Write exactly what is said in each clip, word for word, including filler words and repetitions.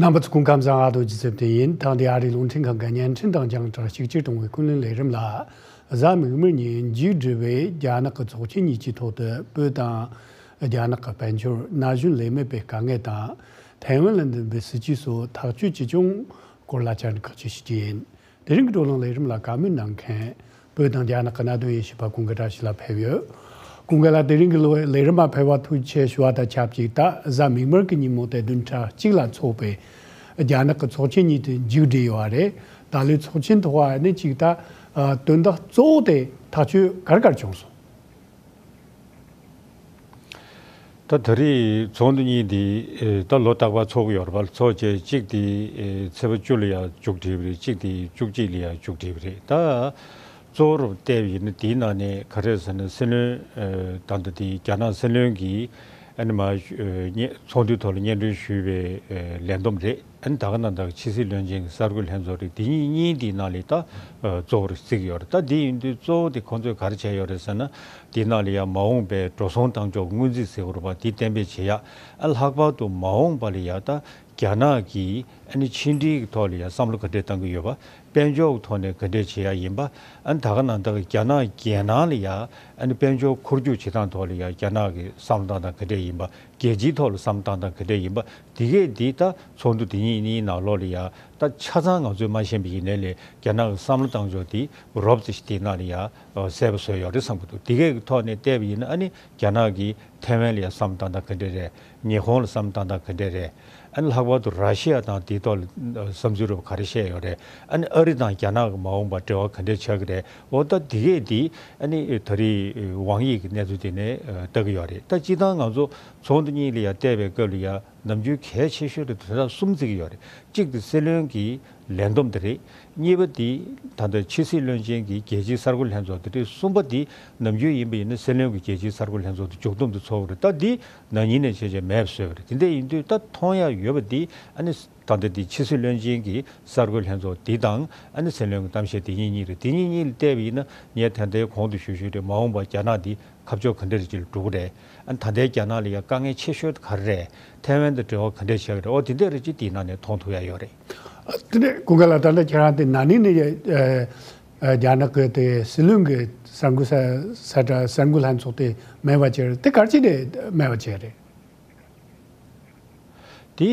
རྣམ་པ་ཚོ་སྐུ་ཁམས་བཟང་། ཨ་རྡོ་རྗེ་བཙུན་དེ་ཡིན། ཐེངས་འདིའི་ཨ་རིའི་རླུང་འཕྲིན་ཁང་གི་བརྙན་འཕྲིན་དང་རྒྱང་བསྒྲགས་གཅིག་གྱུར་གཏོང་བའི་ཀུན་གླེང་ལས་རིམ་ལ། གཟའ་མིག་དམར་ཉིན་མཇུག་སྒྲིལ་བའི་རྒྱ་ནག་གི་ཚོགས་ཆེན་གཉིས་ཀྱི་ཐོག་ཏུ་བོད་དང་རྒྱ་ནག་གི་དཔལ་འབྱོར། ན་གཞོན་ལས་མེད་པའི་དཀའ་ངལ་དང་། ཐའེ་ཝན་ལ་འདུན་པའི་སྲིད་ཇུས་སོགས་ཐག་གཅོད་ཀྱི་ཅུང་སྐོར་ལ་བཅར་འདྲི་ཁག་ཅིག་ཞུ་རྒྱུ་ཡིན། དེ་རིང་གི་བགྲོ་གླེང་ལས་རིམ་ལ་བཀའ་མོལ་གནང་མཁན། བོད་དང་རྒྱ་ནག་གི་གནད་དོན་དབྱེ་ཞིབ་པ་ཀུན་དགའ་བཀྲ་ཤིས་ལགས་ཕེབས་ཡོད། ཀུན་དགའ་ལགས། དེ་རིང་གི་ལོ་ལས་རིམ་མ་ཕེབས་པར་ཐུགས་རྗེ་ཆེ་ཞུ་བ་དང་ཆབས་ཅིག་ད་གཟའ་མིག་དམར་གྱི་ཉིན་མོ་དེ་བདུན་ཕྲག་གཅིག་ལ་འཚོགས་པའི་རྒྱ་ནག་གི་ཚོགས་ཆེན་གཉིས་དེ་མཇུག་བསྒྲིལ་ཡོད་པ་རེད། ད་ལོའི་ཚོགས་ཆེན་ཐོག་ནས་ཅིག་ད་དོན་དག་གཙོ་བོ་དེ་ཐག་གཅོད་ག་རེ་ག་རེ་བྱུང་སོང་། ད་ད་རེས་ཚོགས་འདུ་གཉིས་འདི་ད་ལོ་རྟག་པར་ཚོགས་ཀྱི་ཡོད་རེད་པ། ཚོགས་བྱས་གཅིག་དེ་ཚེས་པ་བཅུ་ལ་ཡང་མཇུག་སྒྲིལ་བ་རེད། གཅིག་དེ་བཅུ་གཅིག་ལ་ཡང་མཇུག་སྒྲིལ་བ་རེད། ད་གཙོ་བོར་བལྟས་པ་ཡིན་ན་དེའི་ནང་ནས་ག་རེ་ཟེར་ན་སྲིད་བློན་ད་ལྟ་དེ་རྒྱ་ནག་སྲིད་བློན་གྱིས་ཨ་ནི་མ་ཚོགས་འདུའི་ཐོག་ལ་སྙན་སྒྲོན་ཞུས་པའི་ལས་བསྡོམས་རེད། ཨ་ནི་ད་ག་ནང་བཞིན་ཕྱི་སྲིད་བློན་ཆེན་གྱི་གསར་འགོད་ལྷན་ཚོགས་རེད། དེ་གཉིས་གཉིས་དེའི་ནང་ལ་ད་གཙོ་བོར་བརྩི་གི་ཡོད་རེད། ད་དེ་ཡིན་དུས་གཙོ་བོ་དེ་ཁོང་ཚོས་ག་རེ་བྱས་ཡོད་རེད་ཟེར་ན། དེའི་ནང་ལ་ཡང་མ་འོངས་པའི་འགྲོ་སོང་གཏོང་ཕྱོགས་སྔོན་རྩིས་ཟེར་དགོས་རེད་པ། དེ་གཏན་འབེབས་བྱེད་ཡ། ཨ་ལྷག་པར་དུ་མ་འོངས་པ་ལ་ཡ་ད་རྒྱ་ནག་གིས་ཨ་ནི་ཕྱི་འབྲེལ་གྱི་ཐོག་ལ་ཡ་བསམ་བློ་ག་འདྲས་གཏང་གི་ཡོད་པ། དཔལ་འབྱོར་གྱི་ཐོག་ནས་ག་འདྲས་བྱེད་ཡ་ཡིན་པ། ཨ་ནི་ད་ག་ནང་བཞིན་རྒྱ་ནག་རྒྱལ་ནང་ལ་ཡ་ཨ་ནི་དཔལ་འབྱོར་འཁོར་རྒྱུག་བྱེད་སྟངས་ཐོག་ལ་ཡ་རྒྱ་ནག་གི་བསམ་བློ་གཏོང་སྟངས་ག་འདྲས་ཡིན་པ། རྒྱལ་སྤྱིའི་ཐོག་ལ་བསམ་བློ་གཏོང་སྟངས་ག་འདྲས་ཡིན་པ། དེ་གས་འདི་ད་ཚོགས་འདུ་འདི་གཉིས་གཉིས་ནང་ལོགས་ལ་ཡ་ད་ཆ་ཚང་ང་ཚོས་མ་ཤེས་པ་ཡིན་ནའི་ལས་རྒྱ་ནག་གི་བསམ་བློ་གཏོང་ཕྱོགས་འདི་རོབ་ཙམ་ཞིག་དེའི་ནང་ལ་ཡ་གསལ་པོ་བཟོས་ཡོད་རེད་བསམ་གྱི་འདུག་དེ་གས་ཀྱི་ཐོག་ནས་བལྟས་པ་ཡིན་ན་ཨ་ནི་རྒྱ་ནག་གིས་ཐའེ་ཝན་ལ་ཡ་བསམ་བློ་གཏོང་སྟངས་ག་འདྲས་རེད། ཉི་ཧོང་ལ་བསམ་བློ་གཏོང་སྟངས་ག་འདྲས་རེད། ཨ་ནི་ལྷག་པར་དུ་ར་ཤི་ཡ་དང་དེའི་ཐོག་ལ་བསམ་ཚུལ་རོབ་ག་རེ་བཤད་ཡོད་རེད། ཨ་ནི་ཨ་རི་དང་རྒྱ་ནག་གི་མ་འོངས་པ་འབྲེལ་བ་ག་འདྲས་ཆགས་ཀྱི་རེད། འོ་ད་དེ་གས་འདི་ཨ་ནི་ད་རེས་ཝང་དབྱིས་ཀྱི་གནས་ཚུལ་དེ་ནས་ལྟ་གི་ཡོད་རེད། ད་སྤྱིར་བཏང་ང་ཚོ་ཚོགས་འདུ་གཉིས་ལ་ཡ་བལྟས་པའི་སྐབས་ལ་ཡ། ནམ་རྒྱུན་གལ་ཆེ་ཤོས་དེ་དོན་དག་གསུམ་བརྩི་གི་ཡོད་རེད། གཅིག་དེ་སྲིད་བློན་གྱི་ལས་བསྡོམས་དེ་རེད། གཉིས་པ་དེ་ད་ལྟ་ཕྱི་སྲིད་བློན་ཆེན་གྱི་རྒྱལ་སྤྱིའི་གསར་འགོད་ལྷན་ཚོགས་དེ་རེད། གསུམ་པ་དེ་ནམ་རྒྱུན་ཡིན་པ་ཡིན་ན་སྲིད་བློན་གྱི་རྒྱལ་སྤྱིའི་གསར་འགོད་ལྷན་ཚོགས་དེ་མཇུག་བསྡོམས་དེ་ཚོགས་པ་རེད། ད་དེ་ན་ནིང་ནས་བྱས་བྱས་མེད་པ་བཟོས་པ་རེད། དེ་འདྲ་ཡིན་དུས་ད་མཐོང་ཡ་ཡོད་པ་དེ་ཨ་ནི་ད་ལྟ་དེ་ཕྱི་སྲིད་བློན་ཆེན་གྱི་གསར་འགོད་ལྷན་ཚོགས་དེ་དང་ཨ་ནི་སྲིད་བློན་གྱི་གཏམ་བཤད་དེ་གཉིས་གཉིས་རེད། དེ་གཉིས་གཉིས་ལ་བལྟས་པ་ཡིན་ན་ངས་ད་ལྟའི་གོང་དུ་ཞུས་ཞུས་རེད། མ་འོངས་པ་རྒྱ་ནག་འདི་ཁ་ཕྱོགས་ག་འདྲ་རེ་ཅིག་ལ་འགྲོ་གི་རེད། ཨ་ནི་ད་ལྟའི་རྒྱ་ནག་ལ་ཡ་དཀའ་ངལ་ཆེ་ཤོས་དེ་ག་རེ་རེད། ཐའེ་ཝན་དང་འབྲེལ་བ་ག་འདྲས་བྱས་ཀྱི་རེད། འོ་དེ་འདྲས་རེ་ཅིག་དེའི་ནང་ནས་མཐོང་ཐུབ་ཡ་ཡོད་རེད། ཨ་དེ་ནས་ཀུན་དགའ་ལགས། ད་ལྟ་ཁྱེད་རང་དེ་ན་ནིང་ནས་ཨ་ཨ་རྒྱ་ནག་གི་དེ་སྲིད་བློན་གྱི་གསར་འགོད་ས་ས་གྲ་གསར་འགོད་ལྷན་ཚོགས་དེ་མེད་པ་བྱས་རེད། དེ་ག་རེ་བྱས་ནས་མེད་པ་བྱས་རེད། དེ་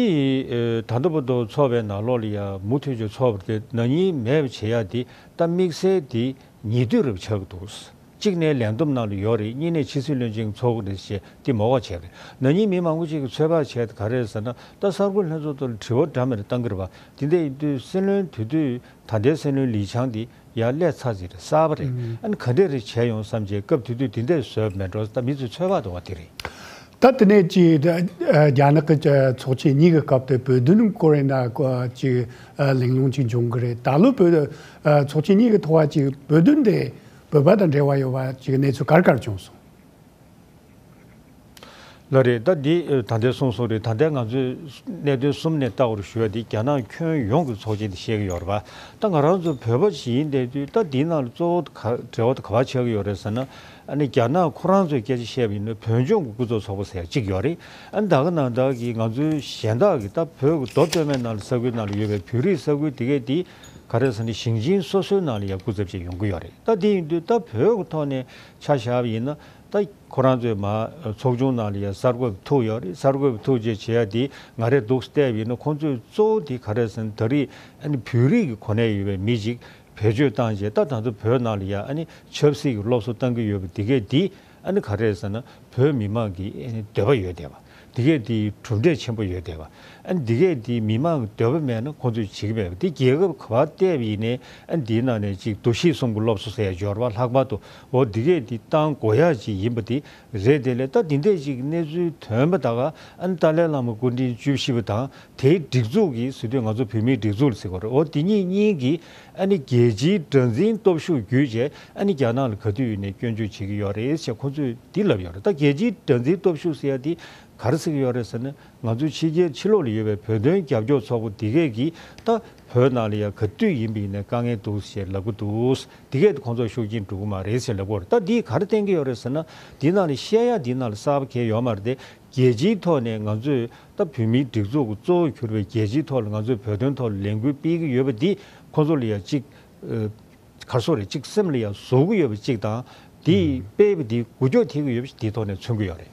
ཨ་ད་ལྟ་བར་དུ་ཚོགས་པའི་ནང་ལོགས་ལ་ཡ་མུ་མཐུད་ཀྱི་ཚོགས་པ་དེ་ན་ནིང་མེད་པ་བྱེད་ཡ་དེ་ད་དམིགས་བསལ་དེ་ཉེ་དུས་རབས་ཆགས་ཀྱི་འདུག་གཅིག་ནས་ལས་བསྡོམས་ནང་ལ་ཡོད་རེད། གཉིས་ནས་ཕྱི་སྲིད་བློན་ཆེན་གྱི་ཚོགས་རེད་ཞེས་དེ་མོ་བ་བྱས་རེད། ན་ནིང་མི་མང་པོ་ཅིག་གིས་ཚོད་དཔག་བྱས་ཏེ་ག་རེ་རེད་ཟེར་ན། ད་གསར་འགོད་ལྷན་ཚོགས་ཐོག་ལ་དྲི་བ་འདྲ་མི་འདྲ་བཏང་གི་རེད་པ། དེ་འདྲ་ཡིན་དུས་སྲིད་བློན་དེ་དུས་ད་ལྟའི་སྲིད་བློན་ལི་ཆང་དེ་ཡར་སླེབས་ཚར་ཟིན་རེད། གསར་པ་རེད། ཨ་ནི་ག་འདྲས་རེ་བྱས་ཡོང་བསམ་བྱས་སྐབས་དེ་དུས་དེ་འདྲས་བཟོས་མེད་འགྲོ། ད་མི་ཚོས་ཚོད་དཔག་འདུག་བ་དེ་རེད། ད་དེ་ནས་ཅིག་ཨ་རྒྱ་ནག་གི་ཚོགས་ཆེན་གཉིས་ཀྱི་སྐབས་དེ་བོད་དོན་སྐོར་ཡིན་ན་ཅིག་ཨ་གླེང་སློང་ཅིག་འབྱུང་གི་རེད། ད་ལོ་བོད་ཨ་ཚོགས་ཆེན་གཉིས་ཀྱི་ཐོག་ཅིག་བོད་དོན་དེ་བོད་པ་དང་འབྲེལ་བ་ཡོད་པ་ཅིག་གནས་ཚུལ་ག་རེ་ག་རེ་བྱུང་སོང་། ལགས་རེད། ད་འདི་ད་ལྟའི་གསུངས་སོང་རེད། ད་ལྟའི་ང་ཚོས་གནད་དོན་གསུམ་ནས་ལྟ་བར་ཞུ་བ་འདི་རྒྱ་ནག་ཁྱོན་ཡོངས་ཀྱི་ཚོགས་ཆེན་དེ་བཤད་ཀྱི་ཡོད་རེད་པ། ད་ང་རང་ཚོ་བོད་པ་ཞིག་ཡིན་བསྡད་དུས་ད་འདིའི་ནང་ལ་གཙོ་བོ་ག་འབྲེལ་བ་དེ་ག་པར་ཆགས་ཀྱི་ཡོད་རེད་ཟེར་ན། ཨ་ནི་རྒྱ་ནག་ཁོ་རང་ཚོའི་སྐད་ཆ་བཤད་པ་ཡིན་ན་བོད་ལྗོངས་ཀྱི་སྐུ་ཚབ་ཚོགས་པ་ཟེར་ཡ་གཅིག་ཡོད་རེད། ཨ་ནི་ད་ག་ནང་བཞིན་གྱི་ང་ཚོའི་གཞན་དག་གི་ད་བོད་ཀྱི་མདོ་སྟོད་སྨད་ནང་ལ་ས་ཁུལ་ནང་ལ་ཡོད་པའི་བོད་རིགས་ས་ཁུལ་དེ་གས་དེ་ག་རེ་ཟེར་ན་ཞིང་ཆེན་སོ་སོའི་ནང་ལ་ཡ་སྐུ་ཚབ་བྱས་ཡོང་གི་ཡོད་རེད། ད་དེ་ཡིན་དུས་ད་བོད་ཀྱི་ཐོག་ནས་ཆ་བཞག་པ་ཡིན་ན། ད་ཁོ་རང་ཚོའི་མ་ཚོགས་ཆུང་ནང་ལ་ཡ་གསར་འགོད་པ་ཐུག་ཡོད་རེད། གསར་འགོད་པ་ཐུག་རྗེས་བྱེད་ཡ་དེ་ང་རས་འདུག་བལྟས་པ་ཡིན་ན་ཁོང་ཚོས་གཙོ་བོ་དེ་ག་རེ་ཟེར་ན་ད་རེས་ཨ་ནི་བོད་རིགས་ཀྱི་གོ་གནས་ཡོད་པའི་མི་ཅིག་བེད་སྤྱོད་བཏང་རྗེས་ད་ད་ཚོ་བོད་ནང་ལ་ཡ་ཨ་ནི་ཆབ་སྲིད་ཀྱི་སློབ་གསོ་བཏང་གི་ཡོད་པ་དེ་གས་དེ་ཨ་ནི་ག་རེ་ཟེར་ན་བོད་མི་མང་གི་ཨ་ནི་འདོད་པ་ཡོད་བསྡད་པ། དེ་གས་དེ་གྲུབ་འབྲས་ཆེན་པོ་ཡོད་བསྡད་པ། ཨ་ནི་དེ་གས་དེ་མི་མང་གི་འདོད་པ་མེད་ན་ཁོང་ཚོས་བྱེད་ཀྱི་མེད་པ། དེ་རྒྱལ་ཁབ་ག་པར་བལྟས་པ་ཡིན་ནའི་ཨ་ནི་དེའི་ནང་ནས་ཅིག་འདུ་ཤེས་གསུམ་གྱི་སློབ་གསོ་ཟེར་ཡ་སྦྱོར་བ་ལྷག་པར་དུ་འོ་དེ་གས་དེ་བཏང་དགོས་ཡ་ཅིག་ཡིན་པ་དེ་རེད། དེ་ལས་ད་དེ་འདྲས་ཅིག་གནས་ཚུལ་ཐོན་པ་ད་ག་ཨ་ནི་ཏཱ་ལའི་བླ་མ་སྐུ་ཕྲེང་བཅུ་བཞི་པ་དང་དེའི་སྒྲིག་འཛུགས་ཀྱི་ཟེར་དུས་ང་ཚོ་བོད་མིའི་སྒྲིག་འཛུགས་ལ་ཟེར་དགོས་རེད། འོ་དེ་གཉིས་གཉིས་ཀྱིས་ཨ་ནི་རྒྱལ་སྤྱིའི་དགྲར་འཛིན་སྟོབས་ཤུགས་བརྒྱུད་བྱས་ཨ་ནི་རྒྱ་ནག་ལ་ག་དུས་ཡིན་ནའི་སྐྱོན་བརྗོད་བྱེད་ཀྱི་ཡོད་རེད་ཟེར་ཁོང་ཚོས་འདི་ལབ་ཡོད་རེད། ད་རྒྱལ་སྤྱིའི་དགྲར་འཛིན་སྟོབས་ཤུགས་ཟེར་ཡ་དེ་ ག་རེ་ཟེར་གྱི་ཡོད་རེད་ཟེར་ན། ང་ཚོའི་ཕྱི་རྒྱལ་ཕྱི་ལོགས་ལ་ཡོད་པའི་བོད་དོན་རྒྱབ་སྐྱོར་ཚོགས་པ་འདི་གས་ཀྱིས་ད་བོད་ནང་ལ་ཡང་ག་དུས་ཡིན་པ་ཡིན་ནའི་དཀའ་ངལ་འདུག་ཞེས་ལབ་ཀྱི་འདུག་འདི་གས་ཁོང་ཚོ་ཤུགས་རྐྱེན་འགྲོ་གི་མ་རེད་ཞེས་ལབ་ཀྱི་ཡོད་རེད། ད་འདིས་ག་རེ་བསྟན་གྱི་ཡོད་རེད་ཟེར་ན། འདི་ནང་ལ་བཤད་ཡ་འདི་ནང་ལ་གསར་པ་གང་ཡང་ཡོད་མ་རེད་དེ། རྒྱལ་སྤྱིའི་ཐོག་ནས་ང་ཚོས་ད་བོད་མིའི་སྒྲིག་འཛུགས་ཀྱི་གཙོ་བོ་གྱུར་པའི་རྒྱལ་སྤྱིའི་ཐོག་ལ་ང་ཚོས་བོད་དོན་ཐོག་ལ་ལས་འགུལ་སྤེལ་གྱི་ཡོད་པ་འདིས་ཁོང་ཚོ་ལ་ཡང་གཅིག་ཨ། ག་རེ་ཟེར་དགོས་རེད། གཅིག་སེམས་ལ་ཡང་ཟུག་གི་ཡོད་པ་གཅིག་དང་། དེས་སྤེལ་བ་འདིས་འགུལ་སྐྱོད་ཐེབས་ཀྱི་ཡོད་པ་ཞིག་འདིའི་ཐོག་ནས་མཚོན་གྱི་ཡོད་རེད།